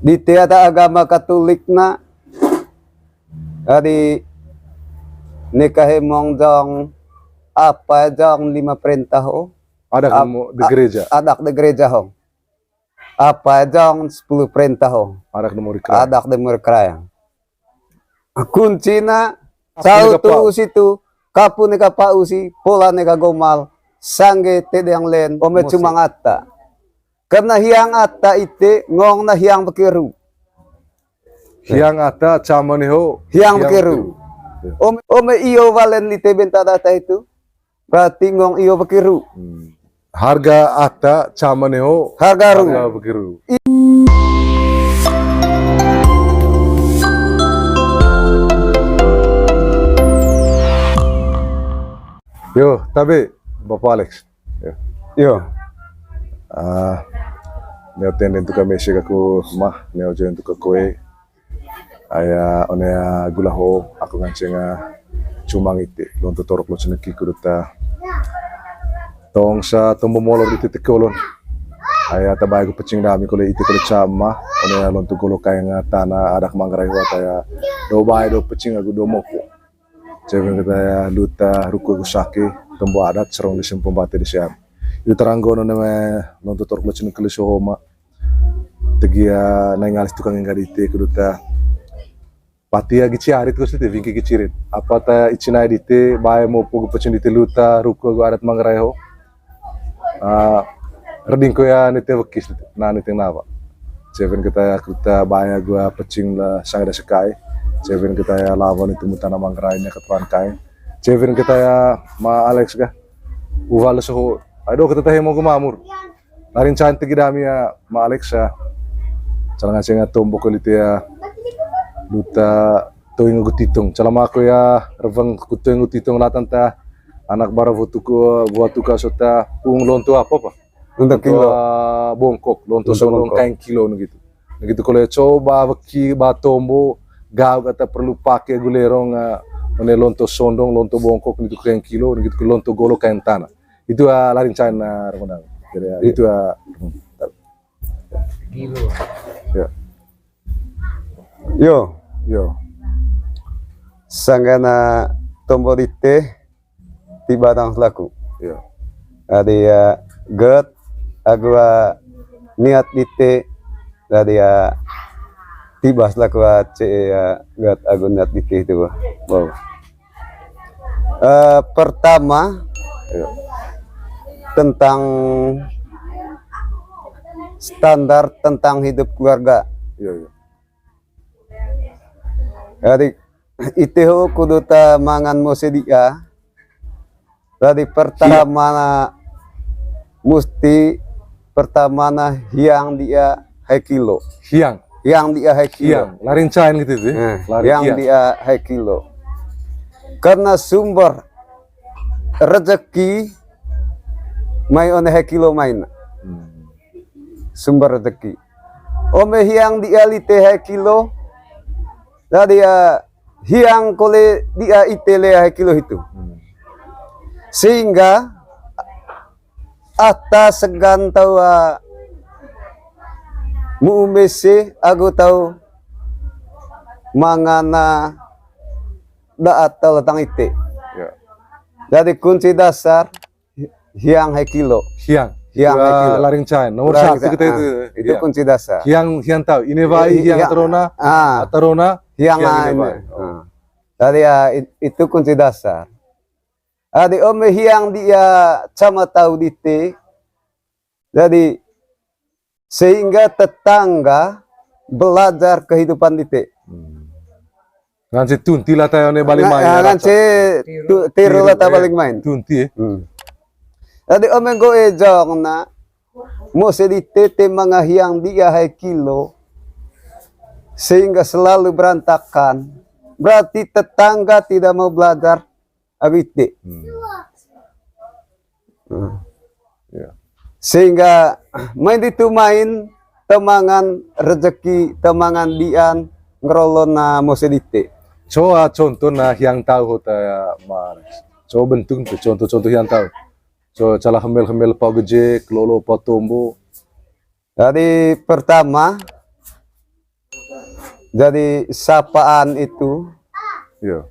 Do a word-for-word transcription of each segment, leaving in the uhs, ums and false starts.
Dite ada agama Katolik na, adi neka hemong jong, apa jong lima perintah ho. Adat de gereja. Adat de gereja ho. Apa jong sepuluh perintah ho. Adat de mori kerayang. Adat de mori kerayang. Kuncina, saut tu usi tu, kapu neka pa'u si, pola neka gomal, sangge tedeng len, ome cumang ata. Karena hiang ata ite, ngong na hiang bekeru. Hiang ata, cama neho. Hiang bekeru. Ome, ome iyo walen lite benta data itu. Berarti ngong iyo bekeru. Harga ata cama neho. Harga ru. Harga bekeru. Yo, tabe, Bapak Alex. Yo. Yo. Ah, neo tenden tuka mese aku mah, neo join tuka koe. Aya one ya gula ho, aku nganceng cumang ite, lonto torok lo ceneki kuduta. Tong sa tombo molor ite tekolon. Aya tabai gu pecing dami kole ite kole cama, one ya lonto golo kaeng tana adak manggarai ho ata ya. Do bai do pecing agu do moko. Ceven kita ya luta ruku agu sake, tombo adat serong di sempom bate di siam. Yu teranggo none me lonto torok lo ceneki kele sohoma. Tegia nai ngalis tukang engga dite kuduta. Pati agi ciarit kus dite, wingki gi cirit. Apa ta ici nai dite, bae mopo gu pecing dite luta, ruku agu adat manggarai ho. Ah, reding ko ya nite wekis dite, na nite nawa. Ceven kita ya kuduta bae agu pecing la sangada sekai. Ceven kita ya lawan itu mutana manggarai nya ketuan kai. Ceven kita ya ma Alex ga. Uwal soho. Aduh, kita tahe mau ke mamur. Larin cain tegi dami ya, ma Alex ya. Calanga cenga tombo ko lite ya. Luta toing gu titung. Calama ko ya, reveng ku toing gu titung latan ta. Anak bara votuku, votuka sota, pung lonto apa, apa? Lonto kilo. Ah, bongkok, lonto sondong kaeng kilo gitu. Gitu kalau ya coba weki ba tombo, gau kata perlu pake gulerong, ah, one lonto sondong, lonto bongkok gitu kaeng kilo, gitu lonto golo kaeng tana. Itu, ah, larin cain, ah, Ramadan. Jadi, ah, itu, ah, hmm. Ya. Yo. Yo. Sanggana tombo dite, tiba tang selaku. Yo. Adi ya, get, agu, ah, niat dite, adi ya, tiba selaku, ah, ce, ya, get, agu niat dite itu, bah. Wow. Eh, pertama, tentang standar tentang hidup keluarga. Iya, iya. Jadi, ite ho kudu ta mangan mose dia. Jadi, pertama na musti pertama na hiang dia hai kilo. Hiang. Hiang dia hai kilo. Hiang. Larin cain gitu itu. Nah, larin hiang dia hai kilo. Karena sumber rezeki mai one hai kilo main. Hmm. Sumber rezeki. Ome hiang dia lite hai kilo. Jadi ya hiang kole dia ite le hai kilo hitu. Hmm. Sehingga ata segan tau, ah, mu umese agu tau mangana daat tau latang ite. Ya. Jadi kunci dasar hiang hai kilo. Hiang. Hiang hai kilo. Laring cain. Nomor satu kita itu. Itu kunci dasar. Hiang, hiang tau. Ine wai, hiang atarona. Ah. Atarona. Hiang ine wai. Jadi ya, itu kunci dasar. Adi ome hiang dia cama tau dite. Jadi sehingga tetangga belajar kehidupan dite. Hmm. Nganci tunti lah tayo ne balik main. Nganci tiru lah tayo balik main. Tunti, eh. Hmm. Jadi ome nggo ejong na mose dite te manga hiang dia hai kilo sehingga selalu berantakan. Berarti tetangga tidak mau belajar agu ite. Hmm. Hmm. Ya. Sehingga main ditu main temangan rezeki, temangan dian ngerolona mose dite. Coa contoh na hiang tau hota ya, Mas. Coa bentuk tu contoh-contoh hiang tau. Coa cala hemel-hemel pau gejek, lolo pau tombo. Jadi pertama, Jadi sapaan itu, iya,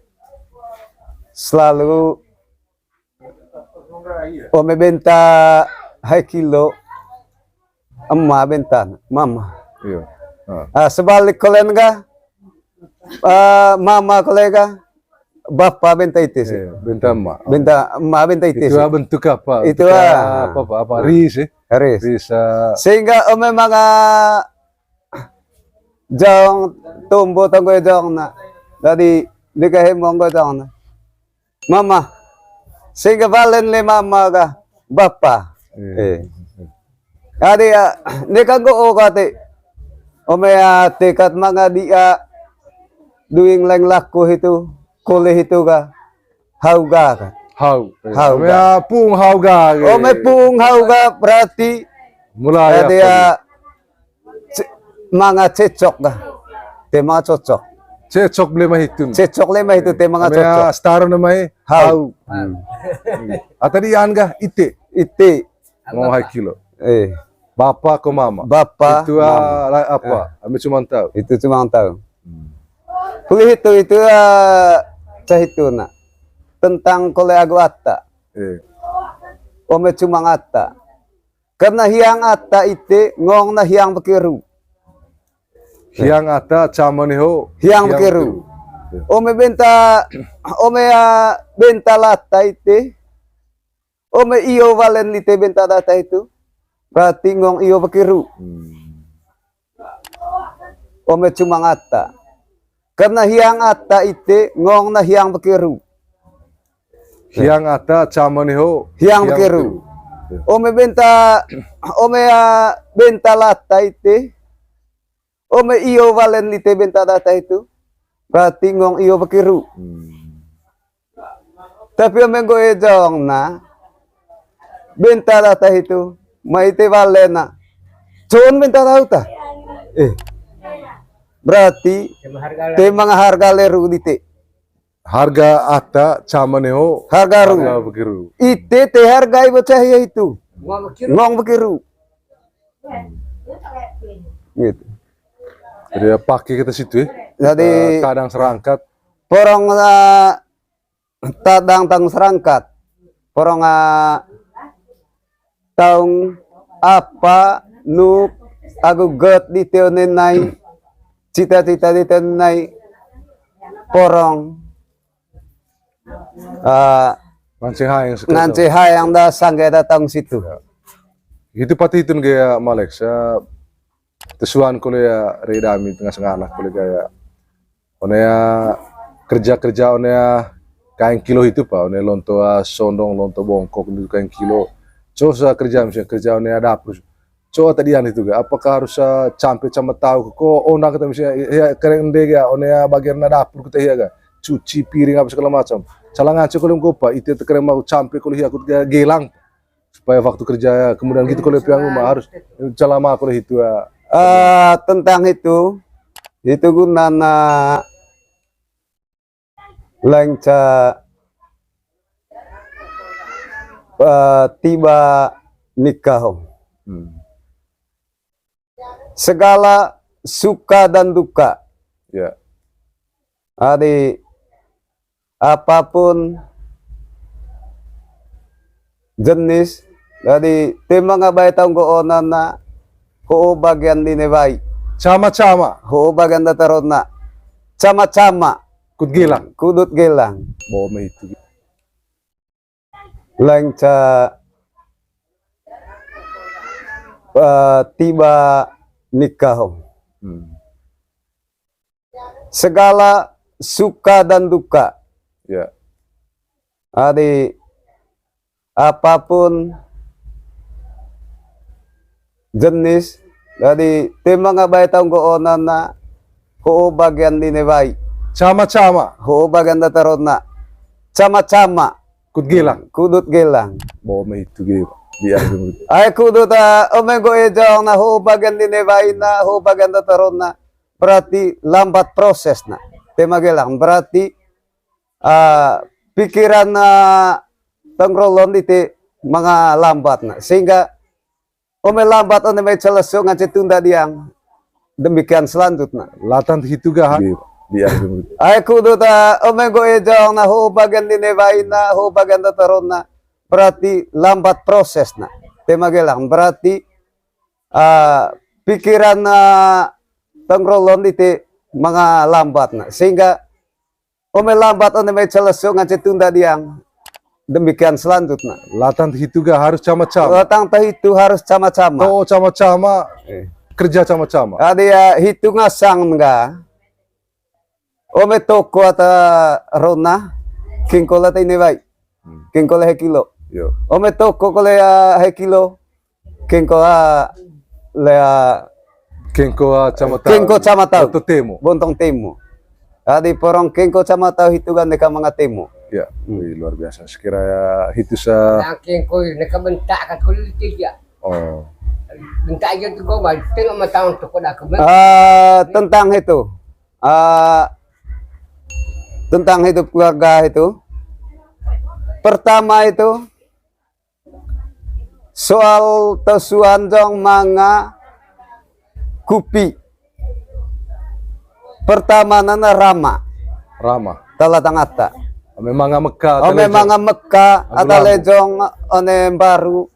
selalu ome benta hai kilo, ema benta mama. Iya. Ah, sebalik kolen ga, ah, mama kolega, bapa benta ite sih. Iya, benta ema. Benta ema benta ite sih. Itu bentuk apa? Itu bentuk apa, apa, apa? Ris, eh? Ris. Ris, ah. Sehingga ome manga jong tombo tonggo jong na. Jadi dikahemong go jong na. Mama. Sehingga valen le mama ga bapa. Iya. Eh. Ade ya, ne kan go o kate. Ome ya tekat manga dia duing leng laku hitu, kole hitu ga. Hau ga ka. Hau. Hau ga. Ome ya pung hau ga. Ome pung hau ga berarti mulai ade ya. Ce-, manga cecok ga. Te manga cocok. Cecok beli mah hitun. Cecok le mah hitu te manga cocok. Setara namai hau. Hau. Hmm. Atau di an ga ite. Ite. Mau hai kilo. Eh. Bapa ko mama. Bapa. Itu, ah, mama. Apa? Ah. Ami cuma tahu. Itu cuma tahu. Hmm. Pulih itu, itu, ah, cah itu nak. Tentang kole agu ata. Eh. Ome cuma ata. Karena hiang ata ite ngong na hiang bekeru. Hiang ata cama neho. Hiang bekeru. Ome benta, ome ya benta lata ite. Ome iyo valen lite benta lata itu. Berarti ngong iyo bekeru. Hmm. Ome cuma ata. Karena hiang ata ite ngong na hiang bekeru. Hiang ata cama neho. Hiang bekeru. Ome benta, ome ya benta lata ite. Ome iyo valen lite benta lata itu. Berarti ngong iyo bekeru. Hmm. Tapi ome nggo ejong na benta lata itu. Mai ite valen na. Con benta lata. Eh. Berarti te manga harga leru dite. Harga ata cama neho. Harga ru. Harga bekeru. Ite te hargai bocah ya itu. Ngong bekeru. Gitu. Jadi ya pakai kita situ ya. Jadi kita kadang serangkat. Porong, eh, tadang tang serangkat. Porong, ah, taung apa nuk agu get di teo nenai, cita-cita di teo nenai porong, ah, nganceng hayang sekali. Nganceng hayang da sangge da taung situ. Itu pati itu gaya Malex ya. Tesuan kole ya, re dami tengah sengana kole gaya. One ya kerja-kerja one ya kaeng kilo itu pa, one lonto, ah, sondong, lonto bongkok itu kaeng kilo. Coba kerja misalnya kerja one ya dapur. Coba tadi an itu ga, apakah harus, ah, campe sama tahu ko ona kita misalnya ya kereng ende ga, one ya bagian na dapur kita ya ga. Cuci piring apa segala macam. Salah ngaco kole nggopa, itu kereng mau campe kole ya aku gelang. Supaya waktu kerja, kemudian gitu kalau piang rumah harus calama kalau itu ya. Eh, tentang itu, itu gunana lengca, eh, tiba nikah. Hmm. Segala suka dan duka. Ya. Adi, apapun jenis, jadi tema ngabai taung go onana, ho bagian dine bai. Cama-cama. Ho bagian datarona. Cama-cama. Kut gelang. Kudut gelang. Bawa mah itu. Lengca, eh, tiba nikah. Hmm. Segala suka dan duka. Ya. Adi, apapun jenis, jadi tema ngabai taung go onana, ho bagian dine bai. Cama-cama. Ho bagian datarona. Cama-cama. Kut gelang. Kudut gelang. Bawa mah itu ge. Dia. Ai kudut, ah, ome go ejong na ho bagian dine bai na, ho bagian datarona. Berarti lambat proses na. Tema gelang. Berarti, ah, pikiran, ah, tengrolon dite manga lambat na. Sehingga ome lambat one mai celeso ngance tunda diang. Demikian selanjutnya. Latan hitu ga ha-, di, di akhir. Ai kudu ta, ome nggo ejong na, ho bagian di ne wai na, ho bagian da tarona. Berarti lambat prosesna. Te Magelang, berarti, ah, pikiran, ah, tengrolon di te manga lambat na. Sehingga ome lambat, one mai celeso ngance tunda diang. Demikian selanjutnya. Latan hitu ga harus cama-cama. Latan hitu harus cama-cama. To'o cama-cama. Eh. Kerja cama-cama. Adi ya hitu ngasang ga. Ome toko ata rona, kengko lata ine wai. Hmm. Kengko le he kilo. Yo. Ome toko kole, ah, he kilo. Kengko, ah, le, ah, kengko, ah, cama tau. Kengko cama tau. Bontong temo. Bontong temo. Adi porong kengko cama tau hitu kan neka manga temo. Ya, hmm. Wih, luar biasa. Sekira ya, hitu sa. Yang kengko neka bentak ka kulit ya. Oh. Bentak aja tuh gua, tengok mata untuk kodak ke. Ah, tentang itu. Ah, tentang hidup keluarga itu. Pertama itu, soal tosuan jong manga kupi. Pertama nana rama. Rama. Tala tangata. Ome manga meka, ome manga meka, ata lejong, one mbaru.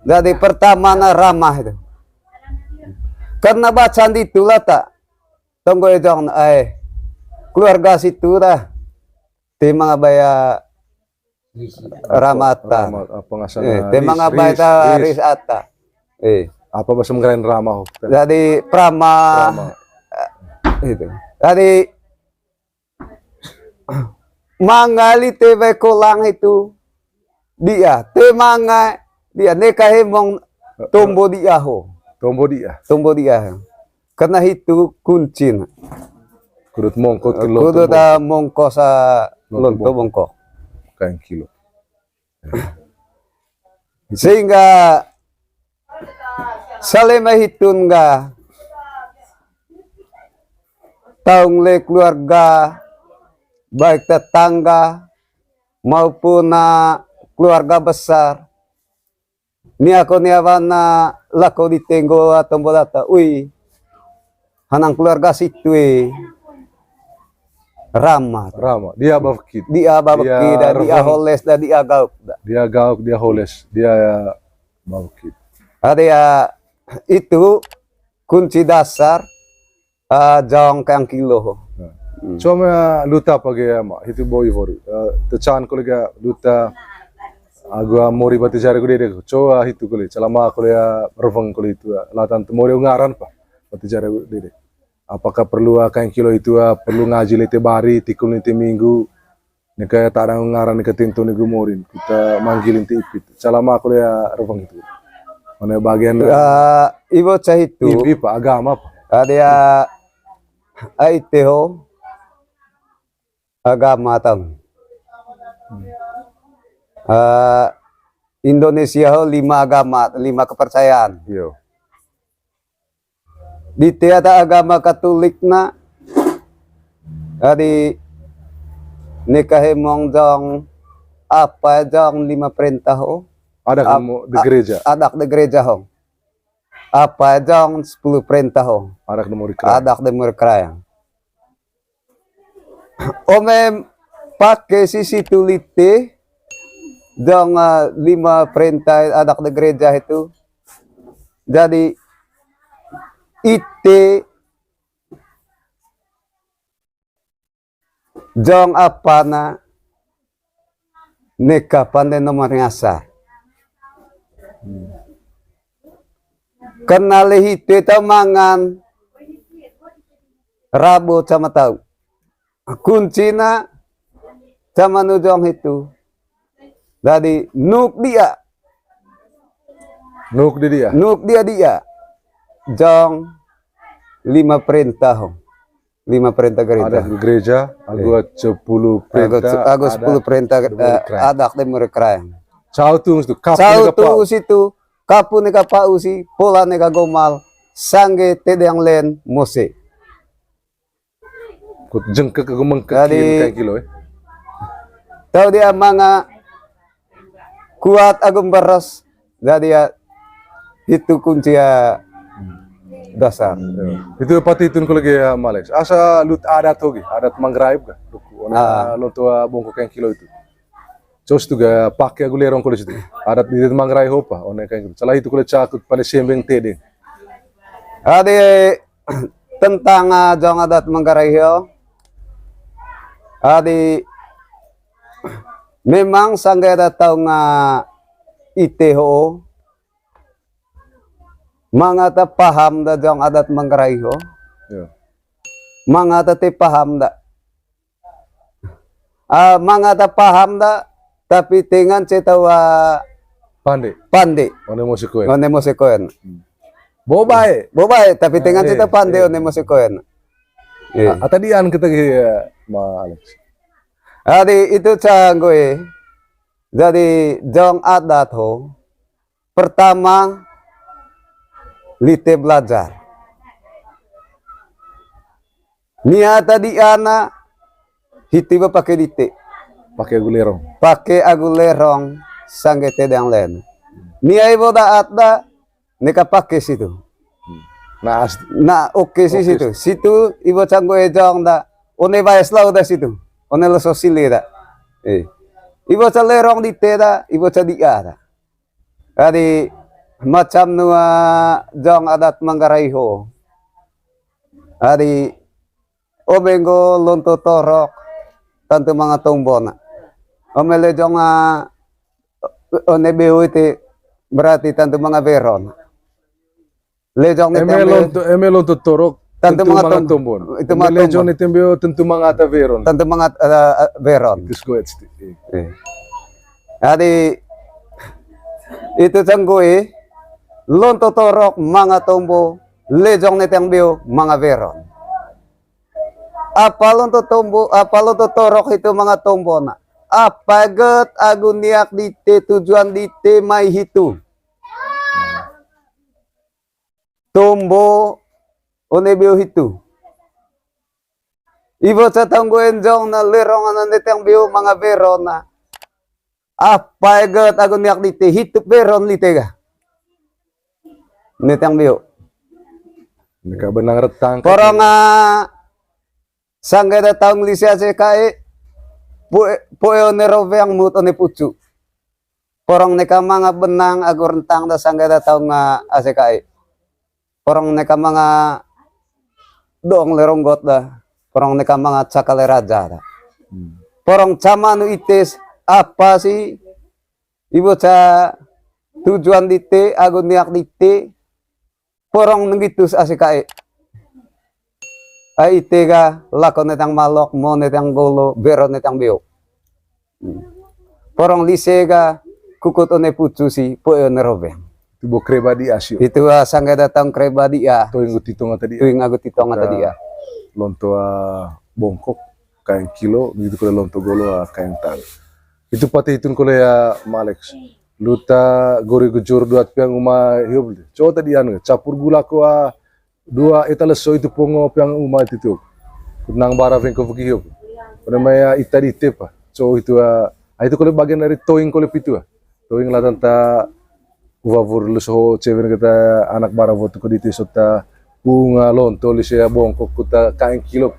Jadi pertama na rama itu. Karena bacaan di tu lata. Tonggo ejong, ai. Keluarga situ dah. Te manga baya rama ata. Rama, apa ngasana, eh, te manga baya ris, ris ata. Eh. Apa bahasa Menggerai rama, oh? Jadi prama. Prama. Eh, itu. Jadi manga lite wai kolang itu. Dia, te manga, dia neka hemong tombo dia ho. Tombo dia. Tombo dia. Karena hitu kuncin. Kudut mongko tu lonto. Kudut mongko. Ah, mongko sa lonto bongko. Kain kilo. Sehingga salema hitun ga taung le keluarga, baik tetangga maupun, ah, keluarga besar. Nia ko nia wana lako di tenggo atau mbolata, ui, hanang keluarga situ e. Rama. Rama. Dia babekit. Dia babekit, dia da, dia reveng. Holes, da, dia gauk, da. Dia gauk, dia holes, dia babekit. Ada ya, itu kunci dasar, eh, jong kangkilo. Nah. Hmm. Cuma luta pagi ama, hitu boi fori. Eh, tecan kolega luta agu mori bati jare gu dede. Coba hitu kole, calama kole ya reveng kole itu. Latan tu mori ngaran pa. Bati jare gu dede. Apakah perlu, ah, kain kilo itu, ah, perlu ngaji lete bari, tikul lete minggu, neka tadang ngaran neka tintu ni gumorin, kita manggilin te ipit. Calama aku ya reveng itu. Mana bagian, ah, ibu cah itu. Ibu, ibu agama apa? Ada ya, ai teho agama tang. Ah, Indonesia ho lima agama, lima kepercayaan. Iyo. Di te ada agama Katolik na, adi neka hemong jong, apa jong lima perintah ho. Adat a-, di gereja. Adat di gereja ho. Apa jong sepuluh perintah ho. Adat di mori kerajaan. Adat di mori kerajaan. Ome pake sisi tu lite, jong, eh, lima perintah adat di gereja itu. Jadi, ite, jong apa na, neka pande nomor ngasa. Kenali hite tau mangan, rabo cama tau. Kuncina cama nu jong hitu. Jadi nuk dia. Nuk di dia. Nuk dia dia. Jong lima perintah ho. Lima perintah gereja. Adat gereja, agu sepuluh perintah, agu sepuluh perintah, eh, adat di mori kerajaan. Cau tu, cau tu situ, kapu neka pa'u si, pola neka gomal, sangge tedeng len mose. Kut jengkek agu mengkek. Jadi, kayak kilo, eh. Tau dia manga kuat agu mberes. Jadi ya, itu kunci ya. Dasar. Itu pati hitun kole ge, ah, Malex. Asa lut adat ho ge, adat Manggarai ka. Duku, ona lonto, ah, bongkok kaeng kilo itu. Cos tu ga pake agu lerong kole situ. Adat di Manggarai ho pa, ona kaeng kilo. Salah itu kole cakut pale sembeng tedeng. Ade tentang, ah, jong adat Manggarai ho. Ade memang sangge adat taung, ah, ite ho. Manga ta paham da jong adat Manggarai ho. Manga ta te paham da. Ah, manga ta paham da, tapi tengan ce tau, ah, pande. Pande. One mose koen. One mose koen. Bo bae. Bo bae, tapi tengan ce tau pande, one mose koen. Ata dian kita ge, Ma Alex. Adi itu canggo e. Jadi jong adat ho. Pertama, lite belajar. Nia tadi ana hiti ba pake lite. Pake agu lerong. Pake agu lerong sangge tedeng len. Nia ibo daat da neka pake situ. Na oke si situ. Situ ibo canggo e jong da. One baes lau da situ. One leso sili da. Ibo ca lerong dite da, ibo ca dia da. Adi macam nua jong adat Manggarai ho. Adi ome nggo lonto torok tantu manga tombona. Ome lejong, ah, one beo ite berarti tantu manga weron. Lejong ne eme lonto, eme lonto torok tantu manga tombon. Itu manga lejong ne tembeo tentu manga ata weron. Tantu manga, eh, weron. Itu sgo esti. Adi itu canggo e lonto torok manga tombo, lejong ne tembeo manga weron. Apa lonto tombo, apa lonto torok itu manga tombona. Apa get agu niak dite tujuan dite mai hitu. Tombo one beo hitu. Ibo ca tanggo enjong na lerong ana neteng beo manga weron na. Apa eget agu niak dite hitu weron lite ga. Neteng beo. Neka benang retang. Porong, ah, sangge da taung lise ase kae. Poe, poe one roweang mut one pucu. Porong neka manga benang agu rentang da sangge da taung, ah, ase kae. Porong neka manga dong le ronggot da. Porong neka manga cakale raja da. Porong camanu ites apa si ibo ca tujuan dite agu niak dite. Porong nenggitus ase kae. Ai ite ga lako netang malok, mo netang golo, bero netang beo. Porong lise ga kukut one pucu si poe one robeng. Itu bo kreba di asio. Itu, ah, sangge datang kreba di, ah. Tuing agu titong ata di, ah. Tuing agu titong ata di, ah. Lonto, ah, bongkok kaeng kilo, begitu kole lonto golo, ah, kaeng tang. Itu pati hitun kole ya, Malex. Luta gori gujur duat piang uma hiop. Coba tadi anu, capur gula ko, ah, dua eta leso itu pongo piang uma itu tu. Nang bara vengko vegi hiop. Pada maya ita di tepa. So itu, ah, itu kole bagian dari toing kole pitu, ah. Toing latan ta wavur leso cewen kita anak bara votu ko dite sota unga lonto lise bongkok kuta kaeng kilo.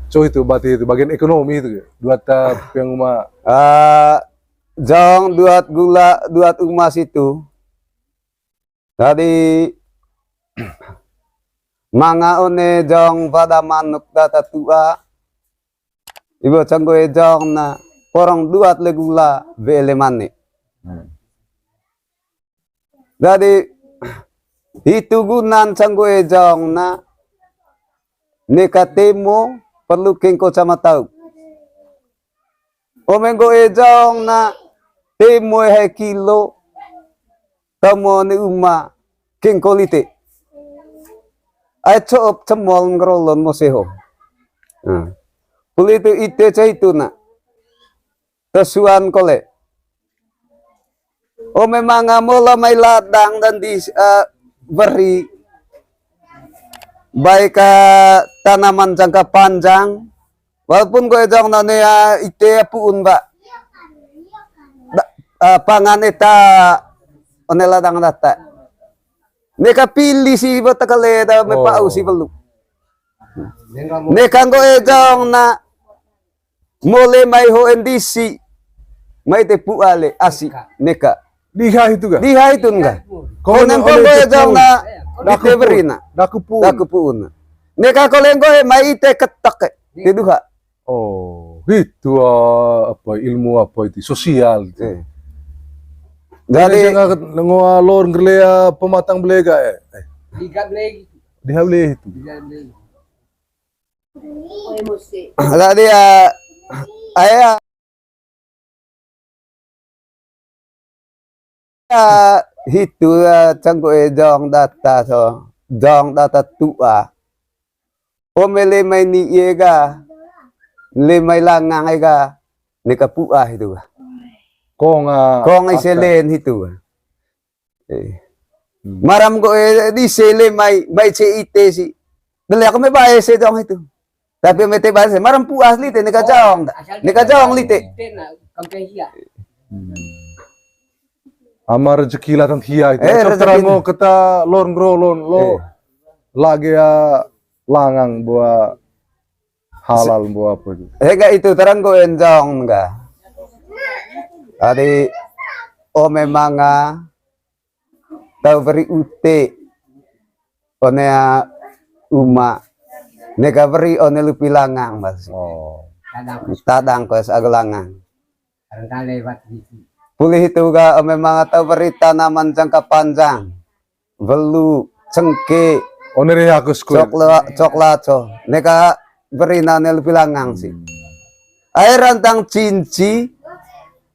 So itu berarti itu bagian ekonomi itu. Duat ta piang uma. Ah, jong duat gula, duat uma situ. Jadi manga one jong pada manuk data tua. Ibo canggo e jong na porong duat le gula be ele mane. Jadi hitu gunan canggo e jong na neka temo perlu kengko sama tau. Ome nggo e jong na temo e hai kilo tamo ne uma kengko lite. Ai coop cemol ngerolon mo seho. Nah. Puli itu ite cai itu na. Tesuan kole. Oh, memang, ah, mula mai ladang dan di, eh, beri baik, eh, tanaman jangka panjang. Walaupun gue jong na ne, ah, ite puun ba. Da, ah, pangan eta one ladang data. Neka pili si bota kale da me pau si belu. Neka nggo e jong na mole mai ho endisi. Mai te pu ale asi. Neka. Diha hitu ga? Diha hitu ga. Konen ponggo e jong na dite berina. Daku pu. Daku pu una. Neka kole nggo e mai ite ketek e. Te duha. Oh, itu ah, apa ilmu apa itu sosial itu. Eh. Jadi nggak ngoa lor ngerlea pematang belega eh. Eh. Diha belega itu. Diha belega itu. Diha belega. Jadi ah, aya ah, hitu ah, canggo e jong data so, jong data tua. Ome le mai ni ega, le mai langang ega, neka pua hitu ga. Kong ah, kong ise len hitu ga. Eh. Maram go eh, di se le mai, mai ce ite si. Dele aku me bae se jong hitu. Tapi me te bae se, maram pua asli te, neka jong da. Neka jong lite. Ama rezeki latan hia itu. Eh, rezeki terang ngo keta lor ngro lon lo. Lage ya langang bua halal bua apa itu. Ega itu terang go enjong ga. Adi ome manga tau beri ute. One a uma. Neka beri one lupi langang basi. Oh. Tadang ko es aga langang. Pulih itu ga ome manga tau beri tanaman jangka panjang. Welu, cengke. One re aku sekut. Coklat, coklat so. Neka beri nane lupi langang si. Air rantang cinci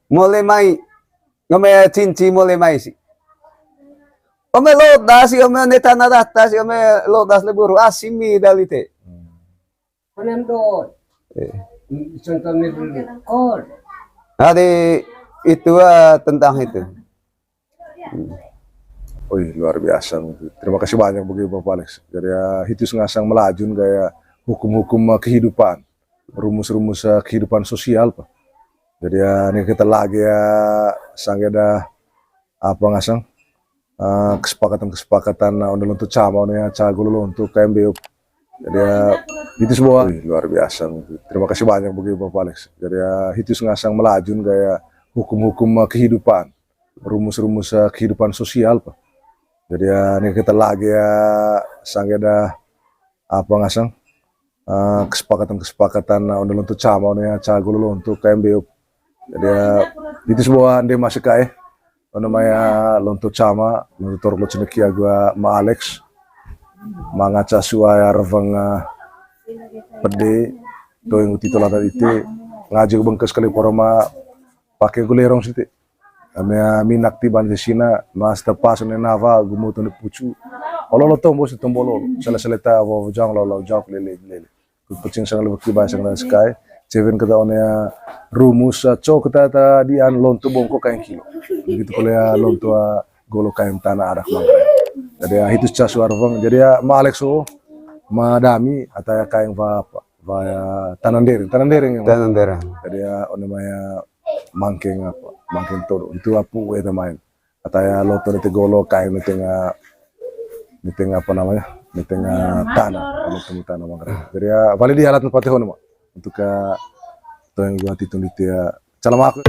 mole mai. Ngome cinci mole mai si. Ome lodas si, ome ne tanah data si, ome lodas le buru asimi dalite. Konem dot. Eh. Contohnya dulu. Kor. Adi itu ah, tentang itu. Wih, luar biasa. Terima kasih banyak bagi Bapak Alex. Jadi ya, hitus ngasang melajun gaya hukum-hukum eh, kehidupan, rumus-rumus eh, kehidupan sosial, Pak. Jadi ya, ini kita lagi ya, sangge dah apa ngasang eh, kesepakatan-kesepakatan eh, onda lonto cama, onda ya cago lonto K M B O. Jadi ya, hitus boa. Wih, luar biasa. Terima kasih banyak bagi Bapak Alex. Jadi ya, hitus ngasang melajun gaya hukum-hukum eh, kehidupan, rumus-rumus eh, kehidupan sosial, Pak. Jadi ya, ini kita lagi ya, sangge dah apa ngasang eh, kesepakatan-kesepakatan eh, onda lonto cama, onda ya cago lonto K M B O. Jadi ya, itu sebuah ande masuk kae. Onda maya lonto cama, lonto torok lo ceneki agua Ma Alex. Mangaca suai arveng eh, pede, toeng uti tolada ite, ngaji bengkes kali poroma, pake gulerong siti. Amea minak tiban sisina, mas tepas ne nawa, gumut ne pucu. Olo lo tombo si tombo lo, sele sele ta wa jang lo lo jang lele lele. Kucing sang lebih kibai sang dan sekai. Ceven kata one rumus co kata ta di an lonto bongko kain kilo. Begitu kole ya lonto golo kain tanah arak mangkre. Jadi ya hitus ca suar bang. Jadi ya Ma Alex so, Ma Dami, ataya kain wa apa? Wa ya tanah dering, tanah dering ya. Tanah dering. Jadi ya one maya mangkeng apa? Mangkeng todo. Itu apa we main. Ataya loto di tegolo kain di tengah di tengah apa namanya di tengah tanah kalau temu tanah mangkrak. Jadi ya paling di alat patihon mak untuk ke tuh yang gua titun di tia calama aku.